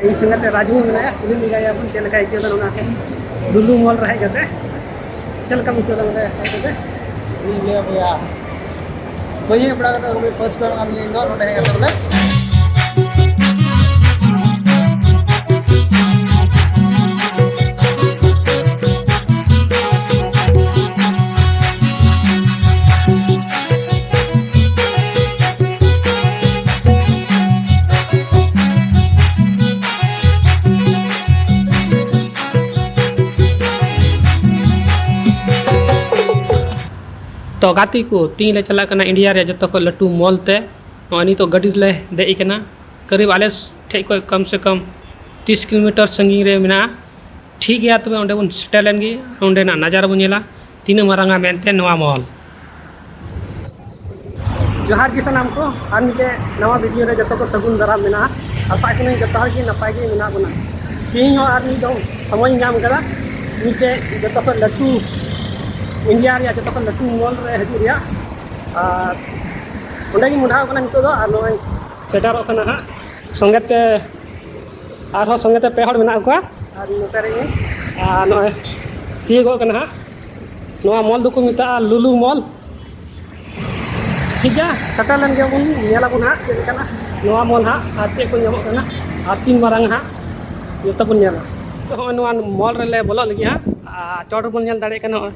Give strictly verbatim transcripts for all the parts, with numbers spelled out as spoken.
ᱤᱧ ᱥᱚᱸᱜᱮ ᱛᱮ ᱨᱟᱡᱩ ᱢᱮᱱᱟᱭᱟ, ᱠᱩᱞᱤ ᱞᱮᱜᱟᱭᱟᱵᱚᱱ ᱪᱮᱫ ᱞᱮᱠᱟ ᱟᱹᱭᱠᱟᱹᱣ ᱫᱟ ᱱᱚᱣᱟ ᱞᱩᱞᱩ ᱢᱚᱞ ᱨᱮ ᱦᱮᱡ ᱠᱟᱛᱮ᱾ ᱪᱮᱫ ᱞᱮᱠᱟᱢ ᱟᱹᱭᱠᱟᱹᱣ ᱫᱟ ᱱᱚᱰᱮ ᱦᱮᱡ ᱠᱟᱛᱮ? ᱪᱮᱫ ᱤᱧ ᱞᱟᱹᱭᱟ ᱵᱚᱭᱦᱟ, ᱵᱟᱹᱧ ᱦᱮᱡ ᱵᱟᱲᱟ ᱠᱟᱛᱮ ᱱᱚᱜᱼᱚᱭ first time ᱠᱟᱱ ᱜᱤᱭᱟᱹᱧ ᱤᱧ ᱫᱚ ᱱᱚᱰᱮ ᱦᱮᱡ ᱠᱟᱛᱮ ᱵᱚᱞᱮ᱾ ᱛᱚ ᱜᱟᱛᱮ ᱠᱚ, ᱛᱤᱦᱤᱧ ᱞᱮ ᱪᱟᱞᱟᱜ ᱠᱟᱱᱟ ᱤᱱᱰᱤᱭᱟ ᱨᱮᱭᱟᱜ ᱡᱚᱛᱚ ᱠᱷᱚᱱ ᱞᱟᱹᱴᱩ ᱢᱚᱞ ᱛᱮ᱾ ᱱᱚᱜᱼᱚᱭ ᱱᱤᱛᱚᱜ ᱜᱟᱹᱰᱤ ᱨᱮᱞᱮ ᱫᱮᱡ ᱟᱠᱟᱱᱟ, ᱠᱟᱹᱨᱤᱵ ᱟᱞᱮ ᱴᱷᱮᱡ ᱠᱷᱚᱱ ᱠᱚᱢ ᱥᱮ ᱠᱚᱢ ᱛᱤᱥ ᱠᱤᱞᱳᱢᱤᱴᱟᱨ ᱥᱟᱺᱜᱤᱧ ᱨᱮ ᱢᱮᱱᱟᱜᱼᱟ᱾ ᱴᱷᱤᱠ ᱜᱮᱭᱟ, ᱛᱚᱵᱮ ᱚᱸᱰᱮ ᱵᱚᱱ ᱥᱮᱴᱮᱨ ᱞᱮᱱ ᱜᱮ, ᱚᱸᱰᱮᱱᱟᱜ ᱱᱟᱡᱟᱨᱟ ᱵᱚᱱ ᱧᱮᱞᱟ, ᱛᱤᱱᱟᱹᱜ ᱢᱟᱨᱟᱝᱟ ᱢᱮᱱᱛᱮ ᱱᱚᱣᱟ ᱢᱚᱞ᱾ ᱡᱚᱦᱟᱨ ᱜᱮ ᱥᱟᱱᱟᱢ ᱠᱚ, ᱟᱨ ᱢᱤᱫᱴᱮᱡ ᱱᱟᱣᱟ ᱵᱷᱤᱰᱤᱭᱳ ᱨᱮ ᱡᱚᱛᱚ ᱠᱚ ᱥᱟᱹᱜᱩᱱ ᱫᱟᱨᱟᱢ ᱢᱮᱱᱟᱜᱼᱟ᱾ ᱟᱥᱟᱜ ᱠᱟᱹᱱᱟᱹᱧ ᱡᱚᱛᱚ ᱦᱚᱲ ᱜᱮ ᱱᱟᱯᱟᱭ ᱜᱮ ᱢᱮᱱᱟᱜ ᱵᱚᱱᱟ᱾ ᱛᱮᱦᱮᱧ ᱦᱚᱸ ᱟᱨ ᱢᱤᱫ ᱫᱚᱢ ᱥᱚᱢᱚᱭᱤᱧ ᱧᱟᱢ ᱠᱟᱫᱟ, ᱢᱤᱫᱴᱮᱡ ᱡᱚᱛᱚ ᱠᱷᱚᱱ ᱞᱟᱹᱴᱩ, ᱤᱱᱰᱤᱭᱟ ᱨᱮᱭᱟᱜ ᱡᱚᱛᱚ ᱠᱷᱚᱱ ᱞᱟᱹᱴᱩ ᱢᱚᱞ ᱨᱮ ᱦᱤᱡᱩᱜ ᱨᱮᱭᱟᱜ᱾ ᱟᱨ ᱚᱸᱰᱮ ᱜᱮ ᱢᱚᱦᱰᱟᱣ ᱠᱟᱱᱟ ᱱᱤᱛᱚᱜ ᱫᱚ, ᱟᱨ ᱱᱚᱜᱼᱚᱭ ᱥᱮᱴᱮᱨᱚᱜ ᱠᱟᱱᱟ ᱦᱟᱸᱜ ᱥᱚᱸᱜᱮ ᱛᱮ, ᱟᱨᱦᱚᱸ ᱥᱚᱸᱜᱮ ᱛᱮ ᱯᱮ ᱦᱚᱲ ᱢᱮᱱᱟᱜ ᱠᱚᱣᱟ᱾ ᱟᱨ ᱱᱚᱛᱮ ᱨᱮ ᱤᱧ, ᱟᱨ ᱱᱚᱜᱼᱚᱭ ᱛᱤᱭᱳᱜᱚᱜ ᱠᱟᱱᱟ ᱦᱟᱸᱜ᱾ ᱱᱚᱣᱟ ᱢᱚᱞ ᱫᱚᱠᱚ ᱢᱮᱛᱟᱜᱼᱟ ᱞᱩᱞᱩ ᱢᱚᱞ᱾ ᱴᱷᱤᱠ ᱜᱮᱭᱟ, ᱥᱮᱴᱮᱨ ᱞᱮᱱ ᱜᱮᱵᱚᱱ, ᱧᱮᱞᱟᱵᱚᱱ ᱦᱟᱸᱜ ᱪᱮᱫ ᱞᱮᱠᱟᱱᱟ ᱱᱚᱣᱟ ᱢᱚᱞ ᱦᱟᱸᱜ, ᱟᱨ ᱪᱮᱫ ᱠᱚ ᱧᱟᱢᱚᱜ ᱠᱟᱱᱟ, ᱟᱨ ᱛᱤᱱ ᱢᱟᱨᱟᱝ ᱦᱟᱸᱜ, ᱡᱚᱛᱚ ᱵᱚᱱ ᱧᱮᱞᱟ᱾ ᱛᱚ ᱦᱚᱸᱜᱼᱚᱭ ᱱᱚᱣᱟ ᱢᱚᱞ ᱨᱮᱞᱮ ᱵᱚᱞᱚᱜ ᱞᱟᱹᱜᱤᱫ ᱦᱟᱸᱜ, ᱟᱨ ᱪᱚᱴ ᱨᱮᱵᱚᱱ ᱧᱮᱞ ᱫᱟᱲᱮᱭᱟᱜ ᱠᱟᱱᱟ ᱱᱚᱜᱼᱚᱭ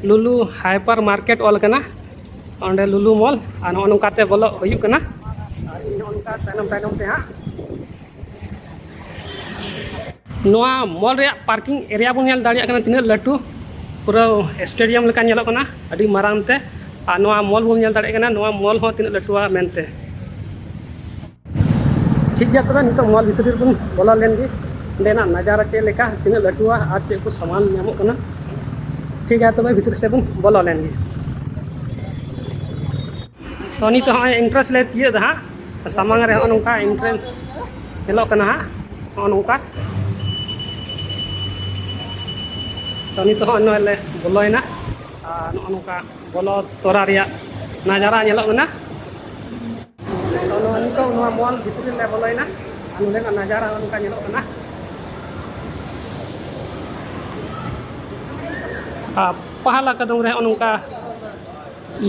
ᱞᱩᱞᱩ ᱦᱟᱭᱯᱟᱨ ᱢᱟᱨᱠᱮᱴ ᱚᱞ ᱠᱟᱱᱟ, ᱚᱸᱰᱮ ᱞᱩᱞᱩ ᱢᱚᱞ, ᱟᱨ ᱱᱚᱜᱼᱚ ᱱᱚᱝᱠᱟᱛᱮ ᱵᱚᱞᱚᱜ ᱦᱩᱭᱩᱜ ᱠᱟᱱᱟ᱾ ᱟᱨ ᱤᱧ ᱱᱚᱜᱼᱚ ᱱᱚᱝᱠᱟ ᱛᱟᱭᱱᱚᱢ ᱛᱟᱭᱱᱚᱢ ᱛᱮ ᱦᱟᱸᱜ ᱱᱚᱣᱟ ᱢᱚᱞ ᱨᱮᱭᱟᱜ ᱯᱟᱨᱠᱤᱝ ᱮᱨᱤᱭᱟ ᱵᱚᱱ ᱧᱮᱞ ᱫᱟᱲᱮᱭᱟᱜ ᱠᱟᱱᱟ, ᱛᱤᱱᱟᱹᱜ ᱞᱟᱹᱴᱩ, ᱯᱩᱨᱟᱹ ᱥᱴᱮᱰᱤᱭᱟᱢ ᱞᱮᱠᱟ ᱧᱮᱞᱚᱜ ᱠᱟᱱᱟ, ᱟᱹᱰᱤ ᱢᱟᱨᱟᱝ ᱛᱮ᱾ ᱟᱨ ᱱᱚᱣᱟ ᱢᱚᱞ ᱵᱚᱱ ᱧᱮᱞ ᱫᱟᱲᱮᱭᱟᱜ ᱠᱟᱱᱟ, ᱱᱚᱣᱟ ᱢᱚᱞ ᱦᱚᱸ ᱛᱤᱱᱟᱹᱜ ᱞᱟᱹᱴᱩᱣᱟ ᱢᱮᱱᱛᱮ᱾ ᱴᱷᱤᱠ ᱜᱮᱭᱟ, ᱛᱚᱵᱮ ᱱᱤᱛᱚᱜ ᱢᱚᱞ ᱵᱷᱤᱛᱨᱤ ᱨᱮᱵᱚᱱ ᱵᱚᱞᱚ ᱞᱮᱱ ᱜᱮ, ᱚᱸᱰᱮᱱᱟᱜ ᱱᱟᱡᱟᱨᱟ ᱪᱮᱫ ᱞᱮᱠᱟ, ᱛᱤᱱᱟᱹᱜ ᱞᱟᱹᱴᱩᱣᱟ ᱟᱨ ᱪᱮᱫ ᱠᱚ ᱥᱟᱢᱟᱱ ᱧᱟᱢᱚᱜ ᱠᱟᱱᱟ᱾ ᱴᱷᱤᱠ ᱜᱮᱭᱟ, ᱛᱚᱵᱮ ᱵᱷᱤᱛᱨᱤ ᱥᱮᱫ ᱵᱚᱱ ᱵᱚᱞᱚ ᱞᱮᱱ ᱜᱮ᱾ ᱛᱚ ᱱᱤᱛᱚᱜ ᱦᱚᱸᱜᱼᱚᱭ ᱮᱱᱴᱨᱮᱱᱥ ᱞᱮ ᱛᱤᱭᱟᱹᱜ ᱮᱫᱟ ᱦᱟᱸᱜ᱾ ᱥᱟᱢᱟᱝ ᱨᱮ ᱦᱚᱸᱜᱼᱚ ᱱᱚᱝᱠᱟ ᱮᱱᱴᱨᱮᱱᱥ ᱧᱮᱞᱚᱜ ᱠᱟᱱᱟ ᱦᱟᱸᱜ, ᱱᱚᱜᱼᱚ ᱱᱚᱝᱠᱟ᱾ ᱛᱚ ᱱᱤᱛᱚᱜ ᱦᱚᱸ ᱱᱚᱜᱼᱚᱭ ᱞᱮ ᱵᱚᱞᱚᱭᱮᱱᱟ, ᱟᱨ ᱱᱚᱜᱼᱚ ᱱᱚᱝᱠᱟ ᱵᱚᱞᱚ ᱛᱚᱨᱟ ᱨᱮᱭᱟᱜ ᱱᱟᱡᱟᱨᱟ ᱧᱮᱞᱚᱜ ᱠᱟᱱᱟ᱾ ᱛᱚ ᱱᱚᱣᱟ ᱱᱤᱛᱚᱜ ᱱᱚᱣᱟ ᱢᱚᱞ ᱵᱷᱤᱛᱨᱤ ᱞᱮ ᱵᱚᱞᱚᱭᱮᱱᱟ, ᱱᱚᱰᱮᱱᱟᱜ ᱱᱟᱡᱟᱨᱟ ᱱᱚᱝᱠᱟ ᱧᱮᱞᱚᱜ ᱠᱟᱱᱟ᱾ ᱟᱨ ᱯᱟᱦᱞᱟ ᱠᱟᱫᱚᱢ ᱨᱮ ᱱᱚᱜᱼᱚ ᱱᱚᱝᱠᱟ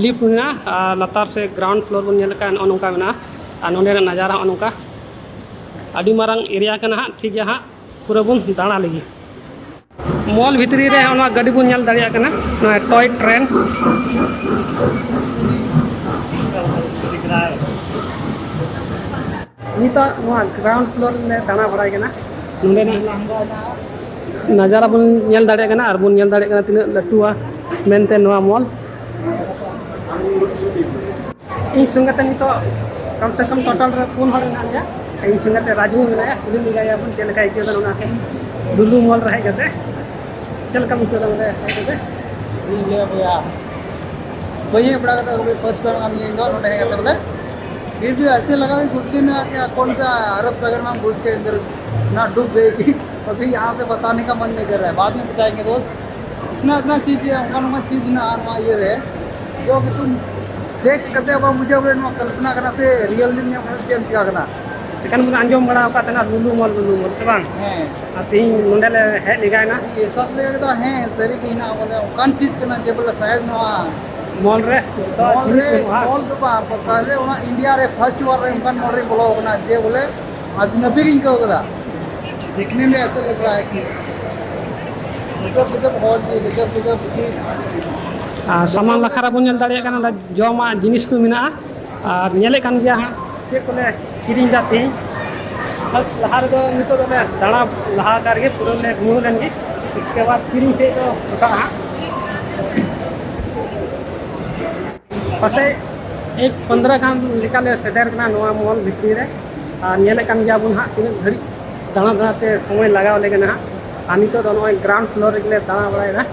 lift ᱢᱮᱱᱟᱜᱼᱟ, ᱟᱨ ᱞᱟᱛᱟᱨ ᱥᱮ ground floor ᱵᱚᱱ ᱧᱮᱞ ᱞᱮᱠᱷᱟᱱ ᱱᱚᱜᱼᱚ ᱱᱚᱝᱠᱟ ᱢᱮᱱᱟᱜᱼᱟ᱾ ᱟᱨ ᱱᱚᱰᱮᱱᱟᱜ ᱱᱟᱡᱟᱨᱟ ᱱᱚᱜᱼᱚ ᱱᱚᱝᱠᱟ, ᱟᱹᱰᱤ ᱢᱟᱨᱟᱝ area ᱠᱟᱱᱟ ᱦᱟᱸᱜ, ᱴᱷᱤᱠ ᱜᱮᱭᱟ ᱦᱟᱸᱜ, ᱯᱩᱨᱟᱹ ᱵᱚᱱ ᱫᱟᱬᱟ ᱞᱮᱜᱮ᱾ Mall ᱵᱷᱤᱛᱨᱤ ᱨᱮ ᱱᱚᱣᱟ ᱜᱟᱹᱰᱤ ᱵᱚᱱ ᱧᱮᱞ ᱫᱟᱲᱮᱭᱟᱜ ᱠᱟᱱᱟ, ᱱᱚᱣᱟ toy train᱾ ᱱᱤᱛᱚᱜ ᱱᱚᱣᱟ ground floor ᱞᱮ ᱫᱟᱬᱟ ᱵᱟᱲᱟᱭ ᱠᱟᱱᱟ, ᱱᱚᱰᱮᱱᱟᱜ ᱱᱟᱡᱟᱨᱟ ᱵᱚᱱ ᱧᱮᱞ ᱫᱟᱲᱮᱭᱟᱜ ᱠᱟᱱᱟ, ᱟᱨ ᱵᱚᱱ ᱧᱮᱞ ᱫᱟᱲᱮᱭᱟᱜ ᱠᱟᱱᱟ ᱛᱤᱱᱟᱹᱜ ᱞᱟᱹᱴᱩᱣᱟ ᱢᱮᱱᱛᱮ ᱱᱚᱣᱟ mall᱾ ᱤᱧ ᱥᱚᱸᱜᱮ ᱛᱮ ᱱᱤᱛᱚᱜ ᱠᱚᱢ ᱥᱮ ᱠᱚᱢ total ᱨᱮ ᱯᱩᱱ ᱦᱚᱲ ᱢᱮᱱᱟᱜ ᱞᱮᱭᱟ᱾ ᱤᱧ ᱥᱚᱸᱜᱮ ᱛᱮ ᱨᱟᱡᱩ ᱦᱚᱸ ᱢᱮᱱᱟᱭᱟ, ᱠᱩᱞᱤ ᱞᱮᱜᱟᱭᱟᱵᱚᱱ ᱪᱮᱫ ᱞᱮᱠᱟ ᱟᱹᱭᱠᱟᱹᱣ ᱫᱟ ᱱᱚᱣᱟ ᱞᱩᱞᱩ mall ᱨᱮ ᱦᱮᱡ ᱠᱟᱛᱮ᱾ ᱪᱮᱫ ᱞᱮᱠᱟᱢ ᱟᱹᱭᱠᱟᱹᱣ ᱫᱟ ᱱᱚᱰᱮ ᱦᱮᱡ ᱠᱟᱛᱮ? ᱪᱮᱫ ᱤᱧ ᱞᱟᱹᱭᱟ ᱵᱚᱭᱦᱟ, ᱵᱟᱹᱧ ᱦᱮᱡ ᱵᱟᱲᱟ ᱠᱟᱛᱮ ᱠᱟᱹᱴᱤᱡ first time ᱠᱟᱱ ᱜᱤᱭᱟᱹᱧ ᱤᱧ ᱫᱚ ᱱᱚᱰᱮ ᱦᱮᱡ ᱠᱟᱛᱮ ᱵᱚᱞᱮ᱾ फिर भी ऐसे लगा कि सोच रही मैं कि कौन सा अरब सागर में हम घुस के अंदर ना डूब गए कि अभी यहाँ से बताने का मन नहीं कर रहा है, बाद में बताएंगे दोस्त। इतना इतना चीज़ है, उनका उनका चीज़ ना आना ये रहे, जो कि तुम देख करते अब मुझे बोले ना कल्पना करना से रियल में कैसे चेंज किया करना। ᱮᱠᱷᱟᱱ ᱵᱚᱱ ᱟᱸᱡᱚᱢ ᱵᱟᱲᱟ ᱟᱠᱟᱫ ᱛᱟᱦᱮᱱᱟ ᱞᱩᱞᱩ mall, ᱞᱩᱞᱩ mall ᱥᱮ ᱵᱟᱝ? ᱦᱮᱸ᱾ ᱟᱨ ᱛᱮᱦᱮᱧ ᱱᱚᱰᱮ ᱞᱮ ᱦᱮᱡ ᱞᱮᱜᱟᱭᱮᱱᱟ᱾ ᱮᱦᱥᱟᱥ ᱞᱮᱠᱟ ᱫᱚ ᱦᱮᱸ, ᱥᱟᱹᱨᱤ ᱜᱮ ᱦᱮᱱᱟᱜᱼᱟ ᱵᱚᱞᱮ, ᱚᱱᱠᱟᱱ ᱪᱤᱡᱽ ᱠᱟᱱᱟ ᱡᱮ ᱵᱚᱞᱮ ᱥᱟᱭᱮᱫ ᱱᱚᱣᱟ mall ᱨᱮ ᱡᱚᱛᱚ mall ᱡᱤᱱᱤᱥ ᱨᱮ, ᱧᱟᱢᱚᱜᱼᱟ᱾ Mall ᱫᱚ ᱵᱟᱝ, ᱥᱟᱭᱮᱫ ᱚᱱᱟ ᱤᱱᱰᱤᱭᱟ ᱨᱮ first ᱵᱟᱨ ᱨᱮ ᱚᱱᱠᱟᱱ mall ᱨᱮ ᱵᱚᱞᱚ ᱟᱠᱟᱱᱟ ᱡᱮ ᱵᱚᱞᱮ ᱟᱡᱽᱱᱟᱵᱤ ᱜᱤᱧ ᱟᱹᱭᱠᱟᱹᱣ ᱠᱮᱫᱟ᱾ देखने में ऐसे लग रहा है कि गजब गजब हॉल, ये गजब गजब चीज। ᱟᱨ ᱥᱟᱢᱟᱱ ᱞᱟᱠᱷᱟ ᱨᱮᱵᱚᱱ ᱧᱮᱞ ᱫᱟᱲᱮᱭᱟᱜ ᱠᱟᱱᱟ ᱱᱚᱰᱮ ᱡᱚᱢᱟᱜ ᱡᱤᱱᱤᱥ ᱠᱚ ᱢᱮᱱᱟᱜᱼᱟ᱾ ᱟᱨ ᱧᱮᱞᱮᱫ ᱠᱟᱱ ᱜᱮᱭᱟ ᱦᱟᱸᱜ ᱪᱮᱫ ᱠᱚᱞᱮ ᱠᱤᱨᱤᱧ ᱮᱫᱟ ᱛᱮᱦᱮᱧ᱾ ᱞᱟᱦᱟ ᱨᱮᱫᱚ ᱱᱤᱛᱚᱜ ᱫᱚᱞᱮ ᱫᱟᱬᱟ ᱞᱟᱦᱟ ᱟᱠᱟᱫ ᱨᱮᱜᱮ ᱯᱩᱨᱟᱹ ᱞᱮ ᱨᱩᱣᱟᱹᱲ ᱞᱮᱱ ᱜᱮ᱾ ᱤᱥᱠᱮ ᱵᱟᱫ ᱠᱤᱨᱤᱧ ᱥᱮᱫ ᱫᱚ ᱨᱟᱠᱟᱵᱼᱟ ᱦᱟᱸᱜ᱾ ᱯᱟᱥᱮᱡ ᱮᱠ ᱯᱚᱱᱫᱽᱨᱚ ᱜᱟᱱ ᱞᱮᱠᱟᱞᱮ ᱥᱮᱴᱮᱨ ᱠᱟᱱᱟ ᱱᱚᱣᱟ mall ᱵᱷᱤᱛᱨᱤ ᱨᱮ᱾ ᱟᱨ ᱧᱮᱞᱮᱫ ᱠᱟᱱ ᱜᱮᱭᱟ ᱵᱚᱱ ᱦᱟᱸᱜ ᱛᱤᱱᱟᱹᱜ ᱜᱷᱟᱹᱲᱤᱡ ᱫᱟᱬᱟ ᱫᱟᱬᱟ ᱛᱮ ᱥᱚᱢᱚᱭ ᱞᱟᱜᱟᱣ ᱞᱮ ᱠᱟᱱᱟ ᱦᱟᱸᱜ᱾ ᱟᱨ ᱱᱤᱛᱚᱜ ᱫᱚ ᱱᱚᱜᱼᱚᱭ ground floor ᱨᱮᱜᱮ ᱞᱮ ᱫᱟᱬᱟ ᱵᱟᱲᱟᱭᱮᱫᱟ᱾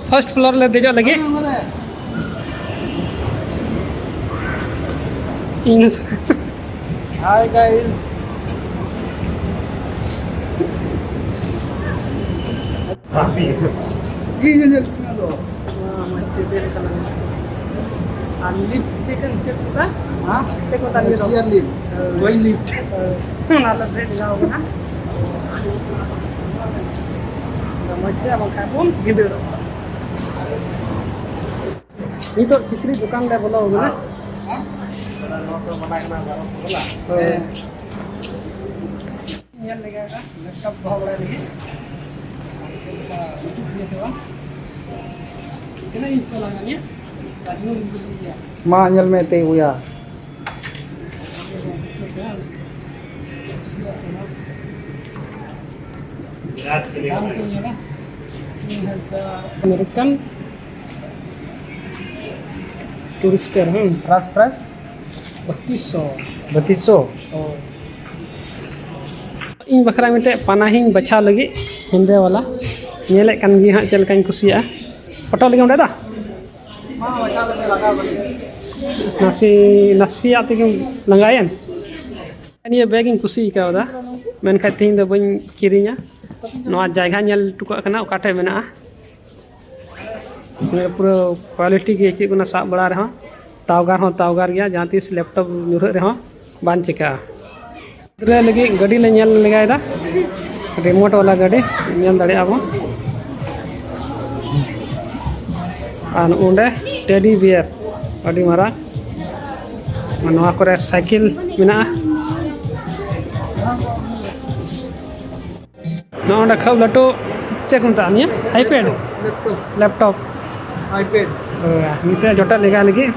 First floor ᱞᱮ ᱫᱮᱡᱚᱜ ᱞᱟᱹᱜᱤᱫ᱾ ᱤᱧ Hi guys. ᱤᱧ ᱧᱮᱞ ᱧᱮᱞ ᱛᱤᱧ ᱟᱫᱚ᱾ ᱟᱨ ᱞᱤᱯᱷᱴ ᱥᱴᱮᱥᱚᱱ ᱪᱮᱫ ᱠᱚ ᱢᱮᱛᱟᱜᱼᱟ? ᱦᱮᱸ? ᱪᱮᱫ ᱠᱚ ᱢᱮᱛᱟᱜᱼᱟ ᱱᱤᱭᱟᱹ ᱫᱚ? ᱥᱤᱭᱟᱨ ᱞᱤᱯᱷᱴ᱾ ᱦᱳᱭ᱾ ᱚᱱᱟ ᱞᱮ ᱫᱮᱡ ᱞᱮᱜᱟᱣ ᱠᱟᱱᱟ᱾ ᱟᱫᱚ ᱢᱚᱡᱽ ᱛᱮ ᱵᱟᱝᱠᱷᱟᱱ ᱵᱚᱱ ᱵᱷᱤᱸᱫᱟᱹᱲᱚᱜᱼᱟ᱾ ᱱᱤᱛᱚᱜ ᱠᱤᱪᱨᱤᱡ ᱫᱚᱠᱟᱱ ᱞᱮ ᱵᱚᱞᱚ ᱟᱠᱟᱱᱟ᱾ ᱦᱮᱸ᱾ ᱦᱳᱭ᱾ ᱧᱮᱞ ᱞᱮᱜᱟᱭ ᱫᱟ, ᱞᱮᱯᱴᱚᱯ ᱫᱚᱦᱚ ᱵᱟᱲᱟᱭ ᱞᱟᱹᱜᱤᱫ᱾ ᱪᱮᱫ ᱞᱮᱠᱟ ᱡᱩᱛᱩᱜ ᱠᱟᱱᱟ ᱥᱮ ᱵᱟᱝ? ᱛᱤᱱᱟᱹᱜ ᱤᱧᱪ ᱠᱚ ᱞᱟᱜᱟᱣ ᱤᱧᱟᱹ? ᱟᱨ ᱱᱩᱱ ᱡᱩᱛᱩᱜ ᱜᱮᱭᱟ᱾ ᱢᱟ ᱧᱮᱞ ᱢᱮ ᱛᱮ ᱵᱚᱭᱦᱟ᱾ ᱫᱟᱢ ᱠᱚ ᱧᱮᱞᱟ᱾ ᱛᱤᱱ ᱦᱟᱡᱟᱨ ᱟᱢᱮᱨᱤᱠᱟᱱ ᱴᱩᱨᱤᱥᱴᱟᱨ, ᱦᱮᱸ᱾ ᱯᱨᱟᱭᱥ, ᱯᱨᱟᱭᱥ? ᱵᱟᱛᱤᱥ ᱥᱚ᱾ ᱵᱟᱛᱤᱥ ᱥᱚ? ᱦᱳᱭ᱾ ᱤᱧ ᱵᱟᱠᱷᱨᱟ ᱢᱤᱫᱴᱮᱡ ᱯᱟᱱᱟᱦᱤᱧ ᱵᱟᱪᱷᱟᱣ ᱞᱟᱹᱜᱤᱫ, ᱦᱮᱸᱫᱮ ᱵᱟᱞᱟ᱾ ᱧᱮᱞᱮᱫ ᱠᱟᱱ ᱜᱮ ᱦᱟᱸᱜ ᱪᱮᱫ ᱞᱮᱠᱟᱧ ᱠᱩᱥᱤᱭᱟᱜᱼᱟ᱾ ᱯᱷᱳᱴᱳ ᱞᱟᱹᱜᱤᱫ ᱚᱸᱰᱮ ᱫᱚ? ᱢᱟ, ᱵᱟᱪᱷᱟᱣ ᱞᱮᱜᱮ, ᱞᱟᱜᱟᱣ ᱞᱮᱜᱮ᱾ ᱱᱟᱥᱮ, ᱱᱟᱥᱮᱭᱟᱜ ᱛᱮᱜᱮᱢ ᱞᱟᱸᱜᱟᱭᱮᱱ? ᱱᱤᱭᱟᱹ ᱵᱮᱜᱽ ᱤᱧ ᱠᱩᱥᱤ ᱟᱠᱟᱣᱫᱟ, ᱢᱮᱱᱠᱷᱟᱱ ᱛᱮᱦᱮᱧ ᱫᱚ ᱵᱟᱹᱧ ᱠᱤᱨᱤᱧᱟ᱾ ᱱᱚᱣᱟ ᱡᱟᱭᱜᱟ ᱧᱮᱞ ᱦᱚᱴᱚ ᱠᱟᱜ ᱠᱟᱱᱟ ᱚᱠᱟ ᱴᱷᱮᱡ ᱢᱮᱱᱟᱜᱼᱟ᱾ ᱱᱤᱭᱟᱹ ᱯᱩᱨᱟᱹ ᱠᱣᱟᱞᱤᱴᱤ ᱜᱮ ᱟᱹᱭᱠᱟᱹᱜ ᱠᱟᱱᱟ, ᱥᱟᱵ ᱵᱟᱲᱟ ᱨᱮᱦᱚᱸ ᱛᱟᱣᱜᱟᱨ ᱦᱚᱸ ᱛᱟᱣᱜᱟᱨ ᱜᱮᱭᱟ, ᱡᱟᱦᱟᱸ ᱛᱤᱥ ᱞᱮᱯᱴᱚᱯ ᱧᱩᱨᱦᱟᱹᱜ ᱨᱮᱦᱚᱸ ᱵᱟᱝ ᱪᱤᱠᱟᱹᱜᱼᱟ᱾ ᱜᱤᱫᱽᱨᱟᱹ ᱞᱟᱹᱜᱤᱫ ᱜᱟᱹᱰᱤ ᱞᱮ ᱧᱮᱞ ᱞᱮᱜᱟᱭᱮᱫᱟ, ᱨᱤᱢᱳᱴ ᱵᱟᱞᱟ ᱜᱟᱹᱰᱤ ᱧᱮᱞ ᱫᱟᱲᱮᱭᱟᱜᱼᱟ ᱵᱚᱱ᱾ ᱟᱨ ᱱᱚᱰᱮ ᱴᱮᱰᱤ ᱵᱤᱭᱟᱨ ᱟᱹᱰᱤ ᱢᱟᱨᱟᱝ, ᱟᱨ ᱱᱚᱣᱟ ᱠᱚᱨᱮ ᱥᱟᱭᱠᱮᱞ ᱢᱮᱱᱟᱜᱼᱟ᱾ ᱱᱚᱜᱼᱚ ᱱᱚᱰᱮ ᱠᱷᱩᱵ ᱞᱟᱹᱴᱩ, ᱪᱮᱫ ᱠᱚ ᱢᱮᱛᱟᱜᱼᱟ ᱱᱤᱭᱟᱹ? ᱟᱭᱯᱮᱰ? ᱞᱮᱯᱴᱚᱯ᱾ ᱞᱮᱯᱴᱚᱯ᱾ ᱟᱭᱯᱮᱰ᱾ ᱦᱳᱭ, ᱱᱤᱛᱚᱜ ᱡᱚᱴᱮᱫ ᱞᱮᱜᱟ ᱞᱟᱹᱜᱤᱫ᱾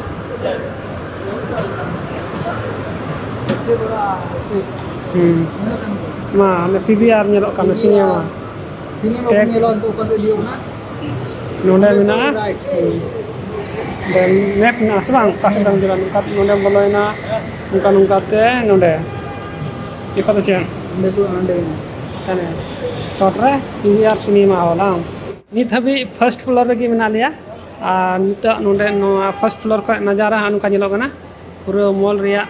ᱪᱮᱫ ᱚᱱᱟ? ᱦᱩᱸ᱾ ᱢᱟ, ᱚᱱᱮ ᱯᱤ ᱵᱷᱤ ᱟᱨ ᱧᱮᱞᱚᱜ ᱠᱟᱱᱟ, ᱥᱤᱱᱮᱢᱟ᱾ ᱥᱤᱱᱮᱢᱟ ᱴᱮᱠ᱾ ᱵᱚᱱ ᱧᱮᱞᱟ ᱱᱤᱛᱚᱜ ᱚᱠᱟ ᱥᱮᱫ ᱤᱫᱤ ᱦᱩᱭᱩᱜ ᱠᱟᱱᱟ? ᱱᱚᱰᱮ ᱚᱸᱰᱮ ᱢᱮᱱᱟᱜᱼᱟ᱾ ᱨᱟᱭᱤᱴ᱾ ᱚᱸᱰᱮ ᱢᱮᱯ ᱢᱮᱱᱟᱜᱼᱟ ᱥᱮ ᱵᱟᱝ? ᱚᱠᱟ ᱥᱮᱫ ᱵᱟᱝ ᱪᱟᱞᱟᱜᱼᱟ? ᱱᱚᱝᱠᱟ ᱱᱚᱰᱮᱢ ᱵᱚᱞᱚᱭᱮᱱᱟ, ᱱᱚᱝᱠᱟ ᱱᱚᱝᱠᱟ ᱛᱮ ᱱᱚᱰᱮ᱾ ᱤᱠᱷᱟ ᱫᱚ ᱪᱮᱫ? ᱚᱸᱰᱮ ᱠᱚ, ᱚᱸᱰᱮ᱾ ᱦᱟᱱᱮ ᱪᱚᱴ ᱨᱮ ᱯᱤ ᱵᱷᱤ ᱟᱨ ᱥᱤᱱᱮᱢᱟ ᱦᱚᱞ, ᱵᱟᱝ? ᱱᱤᱛ ᱦᱟᱹᱵᱤᱡ ᱯᱷᱟᱥᱴ ᱯᱷᱞᱳᱨ ᱨᱮᱜᱮ ᱢᱮᱱᱟᱜ ᱞᱮᱭᱟ᱾ ᱟᱨ ᱱᱤᱛᱚᱜ ᱱᱚᱰᱮ ᱱᱚᱣᱟ ᱯᱷᱟᱥᱴ ᱯᱷᱞᱳᱨ ᱠᱷᱚᱱ ᱱᱟᱡᱟᱨᱟ ᱦᱟᱸᱜ ᱱᱚᱝᱠᱟ ᱧᱮᱞᱚᱜ ᱠᱟᱱᱟ, ᱯᱩᱨᱟᱹ ᱢᱚᱞ ᱨᱮᱭᱟᱜ᱾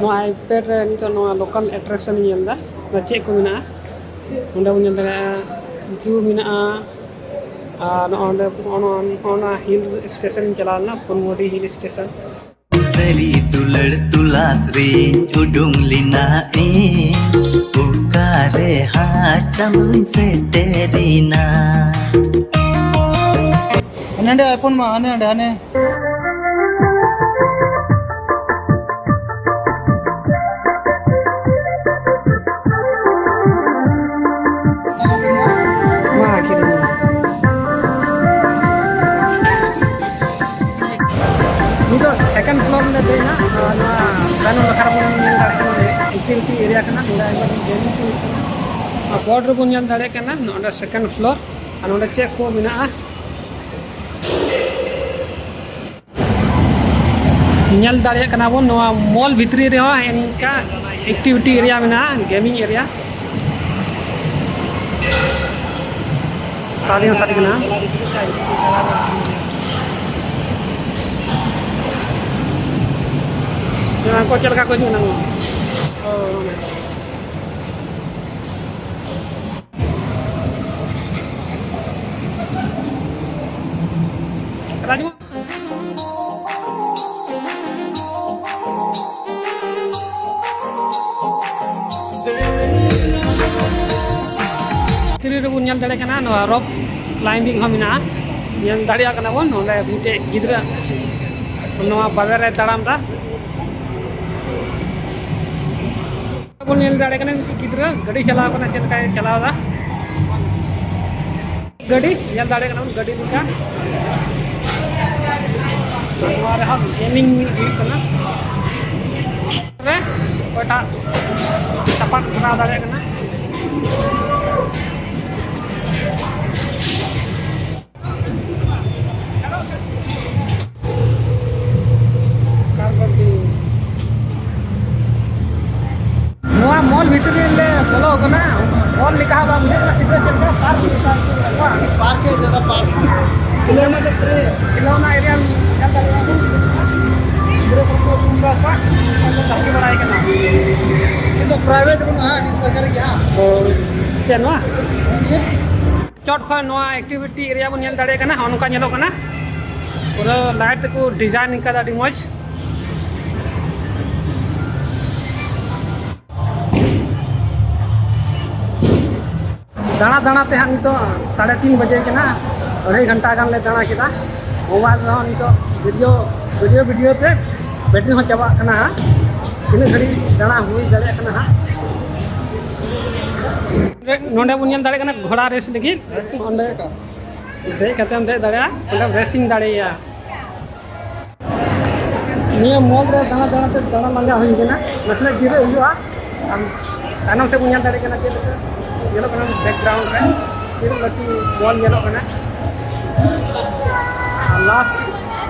ᱱᱚᱣᱟ iPad ᱨᱮ ᱱᱤᱛᱚᱜ ᱱᱚᱣᱟ local attraction ᱤᱧ ᱧᱮᱞ ᱮᱫᱟ, ᱱᱚᱣᱟ ᱪᱮᱫ ᱠᱚ ᱢᱮᱱᱟᱜᱼᱟ᱾ ᱱᱚᱸᱰᱮ ᱵᱚᱱ ᱧᱮᱞ ᱫᱟᱲᱮᱭᱟᱜᱼᱟ, zoo ᱢᱮᱱᱟᱜᱼᱟ, ᱟᱨ ᱱᱚᱜᱼᱚ ᱱᱚᱸᱰᱮ, ᱱᱚᱜᱼᱚ ᱱᱚᱣᱟ, ᱱᱚᱜᱼᱚ ᱱᱚᱣᱟ hill station ᱤᱧ ᱪᱟᱞᱟᱣ ᱞᱮᱱᱟ, ᱯᱩᱱᱢᱚᱰᱤ hill station᱾ ᱥᱟᱹᱨᱤ ᱫᱩᱞᱟᱹᱲ ᱛᱚᱞᱟᱥ ᱨᱤᱧ ᱩᱰᱩᱝ ᱞᱮᱱᱟ ᱤᱧ, ᱚᱠᱟᱨᱮ ᱦᱟᱸᱜ ᱪᱟᱸᱫᱚᱧ ᱥᱮᱴᱮᱨᱮᱱᱟ᱾ ᱦᱟᱱᱮ ᱦᱟᱸᱰᱮ iPhone ᱢᱟ, ᱦᱟᱱᱮ ᱦᱟᱸᱰᱮ, ᱦᱟᱱᱮ᱾ ᱢᱟ ᱠᱤᱨᱤᱧ ᱢᱮ᱾ ᱱᱤᱛᱚᱜ second floor ᱞᱮ ᱫᱮᱡ ᱮᱱᱟ᱾ ᱟᱨ ᱱᱚᱣᱟ ᱛᱟᱭᱱᱚᱢ ᱱᱟᱠᱷᱟ ᱨᱮᱵᱚᱱ ᱧᱮᱞ ᱫᱟᱲᱮᱭᱟᱜ ᱠᱟᱱᱟ, activity area ᱠᱟᱱᱟ᱾ ᱱᱚᱰᱮ ᱟᱭᱢᱟ ᱰᱤᱡᱟᱭᱤᱱ ᱠᱚ ᱦᱩᱭᱩᱜ ᱠᱟᱱᱟ᱾ ᱟᱨ board ᱨᱮᱵᱚᱱ ᱧᱮᱞ ᱫᱟᱲᱮᱭᱟᱜ ᱠᱟᱱᱟ, ᱱᱚᱰᱮ second floor᱾ ᱟᱨ ᱱᱚᱰᱮ ᱪᱮᱫ ᱠᱚ ᱢᱮᱱᱟᱜᱼᱟ? ᱧᱮᱞ ᱫᱟᱲᱮᱭᱟᱜ ᱠᱟᱱᱟ ᱵᱚᱱ, ᱱᱚᱣᱟ mall ᱵᱷᱤᱛᱨᱤ ᱨᱮᱦᱚᱸ ᱱᱤᱝᱠᱟ activity area ᱢᱮᱱᱟᱜᱼᱟ, gaming area᱾ ᱥᱟᱰᱮ ᱦᱚᱸ ᱥᱟᱰᱮ ᱠᱟᱱᱟ᱾ ᱩᱱᱠᱩ ᱪᱮᱫ ᱞᱮᱠᱟ ᱠᱚ ᱦᱤᱡᱩᱜ ᱠᱟᱱᱟ? ᱚ, ᱨᱟᱡᱩ᱾ ᱵᱷᱤᱛᱨᱤ ᱨᱮᱵᱚᱱ ᱧᱮᱞ ᱫᱟᱲᱮᱭᱟᱜ ᱠᱟᱱᱟ, ᱱᱚᱣᱟ rope climbing ᱦᱚᱸ ᱢᱮᱱᱟᱜᱼᱟ᱾ ᱧᱮᱞ ᱫᱟᱲᱮᱭᱟᱜ ᱠᱟᱱᱟ ᱵᱚᱱ, ᱱᱚᱰᱮ ᱢᱤᱫᱴᱮᱡ ᱜᱤᱫᱽᱨᱟᱹ ᱱᱚᱣᱟ ᱵᱟᱵᱮᱨ ᱨᱮ ᱛᱟᱲᱟᱢ ᱮᱫᱟ᱾ ᱵᱚᱱ ᱧᱮᱞ ᱫᱟᱲᱮᱭᱟᱜ ᱠᱟᱱᱟ, ᱢᱤᱫᱴᱤᱡ ᱜᱤᱫᱽᱨᱟᱹ ᱜᱟᱹᱰᱤ ᱪᱟᱞᱟᱣ ᱠᱟᱱᱟ, ᱪᱮᱫ ᱞᱮᱠᱟᱭ ᱪᱟᱞᱟᱣ ᱮᱫᱟ᱾ ᱜᱟᱹᱰᱤ ᱧᱮᱞ ᱫᱟᱲᱮᱭᱟᱜ ᱠᱟᱱᱟ ᱵᱚᱱ, ᱜᱟᱹᱰᱤ ᱞᱮᱠᱟ᱾ ᱱᱚᱣᱟ ᱨᱮᱦᱚᱸ gaming ᱦᱩᱭᱩᱜ ᱠᱟᱱᱟ᱾ ᱨᱮ ᱚᱠᱚᱭᱴᱟᱜ ᱪᱟᱯᱟᱫ ᱠᱚᱨᱟᱣ ᱫᱟᱲᱮᱭᱟᱜ ᱠᱟᱱᱟ᱾ ᱱᱚᱣᱟ mall ᱵᱷᱤᱛᱨᱤ ᱨᱮᱞᱮ ᱵᱚᱞᱚ ᱟᱠᱟᱱᱟ᱾ Mall ᱞᱮᱠᱟ ᱦᱚᱸ ᱵᱟᱝ ᱵᱩᱡᱷᱟᱹᱜ ᱠᱟᱱᱟ, ᱥᱤᱫᱷᱟᱹ ᱪᱮᱫ ᱞᱮᱠᱟ park ᱞᱮᱠᱟ᱾ Park ᱦᱮ, ᱡᱟᱫᱟ park, ᱠᱷᱤᱞᱳᱱᱟ ᱫᱮᱠᱷ ᱨᱮ᱾ ᱠᱷᱤᱞᱳᱱᱟ area ᱧᱮᱞ ᱫᱟᱲᱮᱭᱟᱜᱼᱟ ᱵᱚᱱ᱾ ᱜᱤᱫᱽᱨᱟᱹ ᱠᱚ ᱠᱚᱣᱟᱜ ᱵᱷᱟᱹᱜᱤ ᱵᱟᱲᱟᱭ ᱠᱟᱱᱟ᱾ ᱱᱤᱛ ᱫᱚ ᱯᱨᱟᱭᱵᱷᱮᱴ ᱵᱟᱹᱱᱩᱜᱼᱟ, ᱱᱤᱛ ᱥᱚᱨᱠᱟᱨᱤ ᱜᱮ ᱦᱟᱸᱜ᱾ ᱪᱮᱫ ᱱᱚᱣᱟ? ᱪᱚᱴ ᱠᱷᱚᱱ ᱱᱚᱣᱟ ᱮᱠᱴᱤᱵᱷᱤᱴᱤ ᱮᱨᱤᱭᱟ ᱵᱚᱱ ᱧᱮᱞ ᱫᱟᱲᱮᱭᱟᱜ ᱠᱟᱱᱟ᱾ ᱦᱚᱸᱜᱼᱚ ᱱᱚᱝᱠᱟ ᱧᱮᱞᱚᱜ ᱠᱟᱱᱟ, ᱯᱩᱨᱟᱹ ᱞᱟᱭᱤᱴ ᱛᱮᱠᱚ ᱰᱤᱡᱟᱭᱤᱱ ᱠᱟᱫᱟ, ᱟᱹᱰᱤ ᱢᱚᱡᱽ᱾ ᱫᱟᱬᱟ ᱫᱟᱬᱟ ᱛᱮ ᱦᱟᱸᱜ ᱱᱤᱛᱚᱜ ᱥᱟᱲᱮ ᱛᱤᱱ ᱵᱟᱡᱮ ᱠᱟᱱᱟ, ᱟᱹᱲᱟᱹᱭ ᱜᱷᱚᱱᱴᱟ ᱜᱟᱱ ᱞᱮ ᱫᱟᱬᱟ ᱠᱮᱫᱟ᱾ ᱢᱳᱵᱟᱭᱤᱞ ᱨᱮᱦᱚᱸ ᱱᱤᱛᱚᱜ ᱵᱷᱤᱰᱤᱭᱳ, ᱵᱷᱤᱰᱤᱭᱳ, ᱵᱷᱤᱰᱤᱭᱳ ᱛᱮ ᱵᱮᱴᱨᱤ ᱦᱚᱸ ᱪᱟᱵᱟᱜ ᱠᱟᱱᱟ ᱦᱟᱸᱜ᱾ ᱛᱤᱱᱟᱹᱜ ᱜᱷᱟᱹᱲᱤᱡ ᱫᱟᱬᱟ ᱦᱩᱭ ᱫᱟᱲᱮᱭᱟᱜ ᱠᱟᱱᱟ ᱦᱟᱸᱜ᱾ ᱱᱚᱰᱮ ᱵᱚᱱ ᱧᱮᱞ ᱫᱟᱲᱮᱭᱟᱜ ᱠᱟᱱᱟ ᱜᱷᱚᱲᱟ ᱨᱮᱥ ᱞᱟᱹᱜᱤᱫ᱾ ᱚᱸᱰᱮ ᱫᱮᱡ ᱠᱟᱛᱮᱢ ᱫᱮᱡ ᱫᱟᱲᱮᱭᱟᱜᱼᱟ, ᱚᱸᱰᱮᱢ ᱨᱮᱥᱤᱝ ᱫᱟᱲᱮᱭᱟᱜᱼᱟ᱾ ᱱᱤᱭᱟᱹ ᱢᱚᱞ ᱨᱮ ᱫᱟᱬᱟ ᱫᱟᱬᱟ ᱛᱮ ᱫᱟᱬᱟ ᱞᱟᱸᱜᱟ ᱦᱩᱭ ᱠᱟᱱᱟ, ᱱᱟᱥᱮᱱᱟᱜ ᱡᱤᱨᱟᱹᱜ ᱦᱩᱭᱩᱜᱼᱟ᱾ ᱟᱨ ᱛᱟᱭᱱᱚᱢ ᱥᱮᱫ ᱵᱚᱱ ᱧᱮᱞ ᱫᱟᱲᱮᱭᱟᱜ ᱠᱟᱱᱟ ᱪᱮᱫ ᱞᱮᱠᱟ ᱧᱮᱞᱚᱜ ᱠᱟᱱᱟ ᱵᱮᱠᱜᱨᱟᱣᱩᱱᱰ ᱨᱮ, ᱛᱤᱱᱟᱹᱜ ᱞᱟᱹᱴᱩ ᱢᱚᱞ ᱧᱮᱞᱚᱜ ᱠᱟᱱᱟ᱾ ᱟᱨ ᱞᱟᱥᱴ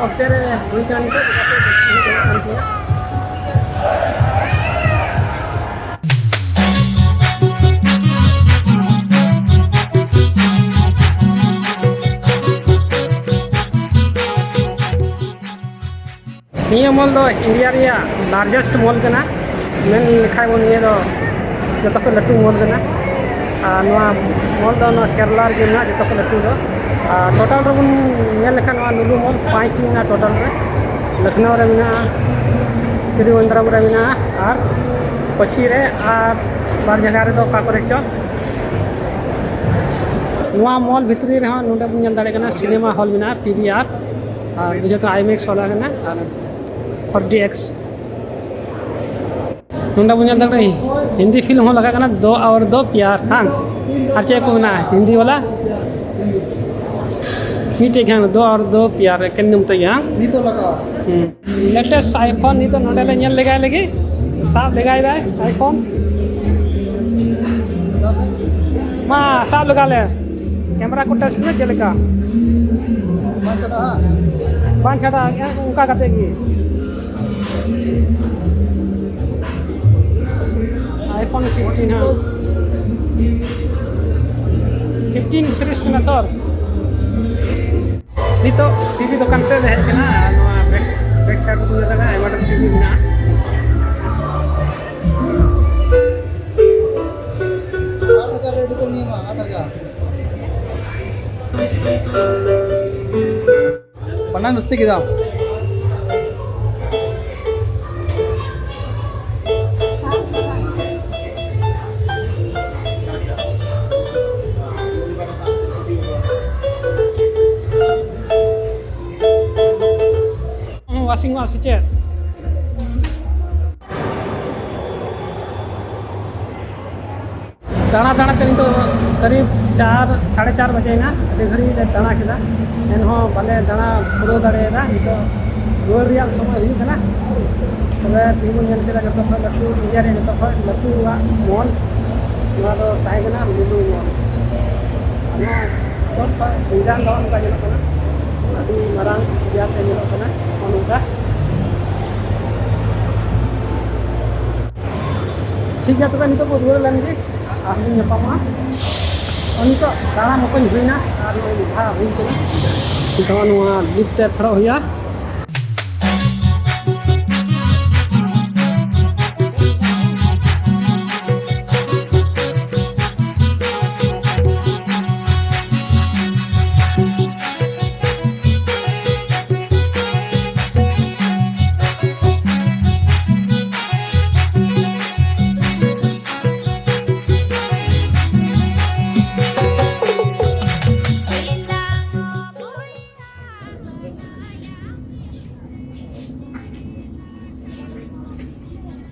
ᱚᱠᱛᱮ ᱨᱮ ᱦᱩᱭ ᱠᱟᱱᱟ ᱱᱤᱛᱚᱜ ᱪᱮᱠᱟᱛᱮ ᱦᱩᱭᱩᱜ ᱠᱟᱱ ᱛᱤᱧᱟ᱾ ᱱᱤᱭᱟᱹ ᱢᱚᱞ ᱫᱚ ᱤᱱᱰᱤᱭᱟ ᱨᱮᱭᱟᱜ ᱞᱟᱨᱡᱮᱥᱴ ᱢᱚᱞ ᱠᱟᱱᱟ, ᱢᱮᱱ ᱞᱮᱠᱷᱟᱡ ᱵᱚᱱ ᱱᱤᱭᱟᱹ ᱫᱚ ᱡᱚᱛᱚ ᱠᱷᱚᱱ ᱞᱟᱹᱴᱩ ᱢᱚᱞ ᱠᱟᱱᱟ᱾ ᱟᱨ ᱱᱚᱣᱟ ᱢᱚᱞ ᱫᱚ ᱱᱚᱣᱟ ᱠᱮᱨᱟᱞᱟ ᱨᱮᱜᱮ ᱢᱮᱱᱟᱜᱼᱟ, ᱡᱚᱛᱚ ᱠᱷᱚᱱ ᱞᱟᱹᱴᱩ ᱫᱚ᱾ ᱟᱨ ᱴᱳᱴᱟᱞ ᱨᱮᱵᱚᱱ ᱧᱮᱞ ᱞᱮᱠᱷᱟᱱ ᱱᱚᱣᱟ ᱞᱩᱞᱩ ᱢᱚᱞ ᱯᱟᱸᱪᱴᱤ ᱢᱮᱱᱟᱜᱼᱟ ᱴᱳᱴᱟᱞ ᱨᱮ᱾ ᱞᱚᱠᱷᱱᱚᱣ ᱨᱮ ᱢᱮᱱᱟᱜᱼᱟ, ᱛᱨᱤᱵᱚᱱᱫᱨᱚᱢ ᱨᱮ ᱢᱮᱱᱟᱜᱼᱟ, ᱟᱨ ᱠᱚᱪᱤ ᱨᱮ, ᱟᱨ ᱵᱟᱨ ᱡᱟᱭᱜᱟ ᱨᱮᱫᱚ ᱚᱠᱟ ᱠᱚᱨᱮ ᱪᱚ᱾ ᱱᱚᱣᱟ ᱢᱚᱞ ᱵᱷᱤᱛᱨᱤ ᱨᱮᱦᱚᱸ ᱱᱚᱰᱮ ᱵᱚᱱ ᱧᱮᱞ ᱫᱟᱲᱮᱭᱟᱜ ᱠᱟᱱᱟ, ᱥᱤᱱᱮᱢᱟ ᱦᱚᱞ ᱢᱮᱱᱟᱜᱼᱟ, ᱯᱤ ᱵᱷᱤ ᱟᱨ, ᱟᱨ ᱵᱩᱡᱷᱟᱹᱣ ᱠᱟᱱᱟ ᱟᱭᱢᱮᱠᱥ ᱦᱚᱞ ᱠᱟᱱᱟ, ᱟᱨ ᱯᱷᱳᱨ ᱰᱤ ᱮᱠᱥ᱾ ᱱᱚᱰᱮ ᱵᱚᱱ ᱧᱮᱞ ᱫᱟᱲᱮᱭᱟᱜ ᱠᱟᱱᱟ ᱦᱤᱱᱫᱤ ᱯᱷᱤᱞᱢ ᱦᱚᱸ ᱞᱟᱜᱟᱜ ᱠᱟᱱᱟ, ᱫᱳ ᱚᱣᱟᱨ ᱫᱳ ᱯᱭᱟᱨ, ᱦᱟᱝ? ᱟᱨ ᱪᱮᱫ ᱠᱚ ᱢᱮᱱᱟᱜᱼᱟ ᱦᱤᱱᱫᱤ ᱵᱟᱞᱟ? ᱢᱤᱫᱴᱮᱡ ᱜᱮ ᱦᱟᱝ, ᱫᱳ ᱚᱣᱟᱨ ᱫᱳ ᱯᱭᱟᱨ, ᱮᱠᱮᱱ ᱧᱩᱛᱩᱢ ᱛᱮᱜᱮ, ᱦᱟᱝ? ᱱᱤᱛᱚᱜ ᱞᱟᱜᱟᱜᱼᱟ᱾ ᱦᱩᱸ᱾ ᱞᱮᱴᱮᱥᱴ ᱟᱭᱯᱷᱳᱱ ᱱᱤᱛᱚᱜ ᱱᱚᱰᱮ ᱞᱮ ᱧᱮᱞ ᱞᱮᱜᱟᱭ ᱞᱟᱹᱜᱤᱫ, ᱥᱟᱵ ᱞᱮᱜᱟᱭ ᱫᱟᱭ ᱟᱭᱯᱷᱳᱱ᱾ ᱢᱟ ᱥᱟᱵ ᱞᱮᱜᱟ ᱞᱮ, ᱠᱮᱢᱮᱨᱟ ᱠᱚ ᱴᱮᱥᱴ ᱢᱮ ᱪᱮᱫ ᱞᱮᱠᱟ? ᱵᱟᱝ ᱪᱷᱟᱰᱟᱜᱼᱟ? ᱵᱟᱝ ᱪᱷᱟᱰᱟᱜᱼᱟ, ᱚᱱᱠᱟ ᱠᱟᱛᱮ ᱜᱮ᱾ iPhone fifteen ᱦᱟᱸᱜ, fifteen series ᱠᱟᱱᱟ ᱛᱚ᱾ ᱱᱤᱛᱚᱜ ᱴᱤᱵᱷᱤ ᱫᱚᱠᱟᱱ ᱥᱮᱫ ᱞᱮ ᱦᱮᱡ ᱠᱟᱱᱟ, ᱟᱨ ᱱᱚᱣᱟ ᱵᱮᱠ-, ᱵᱮᱠ ᱥᱟᱭᱤᱰ ᱨᱮ ᱧᱮᱞ ᱞᱮᱠᱷᱟᱱ ᱟᱭᱢᱟ ᱰᱷᱮᱨ ᱴᱤᱵᱷᱤ ᱢᱮᱱᱟᱜᱼᱟ᱾ ᱟᱴ ᱦᱟᱡᱟᱨ ᱨᱮ ᱰᱤ ᱠᱚ ᱱᱤᱭᱟᱹᱢᱟ, ᱟᱴ ᱦᱟᱡᱟᱨ᱾ ᱯᱟᱱᱟ ᱢᱤᱥᱛᱤ ᱠᱮᱫᱟᱢ᱾ ᱦᱩᱸ, ᱣᱟᱥᱤᱝ ᱚᱜᱼᱟ ᱥᱮ ᱪᱮᱫ? ᱫᱟᱬᱟ ᱫᱟᱬᱟ ᱛᱮ ᱱᱤᱛᱚᱜ ᱠᱟᱹᱨᱤᱵ ᱪᱟᱨ, ᱥᱟᱲᱮ ᱪᱟᱨ ᱵᱟᱡᱮᱭᱮᱱᱟ᱾ ᱟᱹᱰᱤ ᱜᱷᱟᱹᱲᱤᱡ ᱞᱮ ᱫᱟᱬᱟ ᱠᱮᱫᱟ, ᱮᱱᱦᱚᱸ ᱵᱟᱞᱮ ᱫᱟᱬᱟ ᱯᱩᱨᱟᱹᱣ ᱫᱟᱲᱮᱭᱟᱫᱟ᱾ ᱱᱤᱛᱚᱜ ᱨᱩᱣᱟᱹᱲ ᱨᱮᱭᱟᱜ ᱥᱚᱢᱚᱭ ᱦᱩᱭᱩᱜ ᱠᱟᱱᱟ᱾ ᱛᱚᱵᱮ ᱛᱮᱦᱮᱧ ᱵᱚᱱ ᱧᱮᱞ ᱠᱮᱫᱟ ᱡᱚᱛᱚ ᱠᱷᱚᱱ ᱞᱟᱹᱴᱩ, ᱤᱱᱰᱤᱭᱟ ᱨᱮᱭᱟᱜ ᱡᱚᱛᱚ ᱠᱷᱚᱱ ᱞᱟᱹᱴᱩᱣᱟᱜ ᱢᱚᱞ, ᱱᱚᱣᱟ ᱫᱚ ᱛᱟᱦᱮᱸ ᱠᱟᱱᱟ ᱞᱩᱞᱩ ᱢᱚᱞ᱾ ᱟᱨ ᱱᱚᱣᱟ ᱪᱚᱴ ᱠᱷᱚᱱ ᱰᱤᱡᱟᱭᱤᱱ ᱫᱚ ᱱᱚᱝᱠᱟ ᱧᱮᱞᱚᱜ ᱠᱟᱱᱟ, ᱟᱹᱰᱤ ᱢᱟᱨᱟᱝ ᱤᱱᱰᱤᱭᱟ ᱛᱮ ᱧᱮᱞᱚᱜ ᱠᱟᱱᱟ ᱱᱚᱜᱼᱚ ᱱᱚᱝᱠᱟ᱾ ᱴᱷᱤᱠ ᱜᱮᱭᱟ, ᱛᱚᱵᱮ ᱱᱤᱛᱚᱜ ᱵᱚ ᱨᱩᱣᱟᱹᱲ ᱞᱮᱱ ᱜᱮ, ᱟᱨᱦᱚᱸ ᱧᱟᱯᱟᱢᱚᱜᱼᱟ᱾ ᱱᱤᱛᱚᱜ ᱫᱟᱬᱟ ᱢᱚᱠᱚᱧ ᱦᱩᱭᱱᱟ ᱟᱨ ᱱᱚᱜᱼᱚᱭ ᱢᱤᱫ ᱫᱷᱟᱣ ᱦᱩᱭ ᱠᱟᱱᱟ᱾ ᱱᱤᱛᱚᱜ ᱱᱚᱣᱟ ᱞᱤᱯᱷᱴ ᱛᱮ ᱯᱷᱮᱰᱚᱜ ᱦᱩᱭᱩᱜᱼᱟ᱾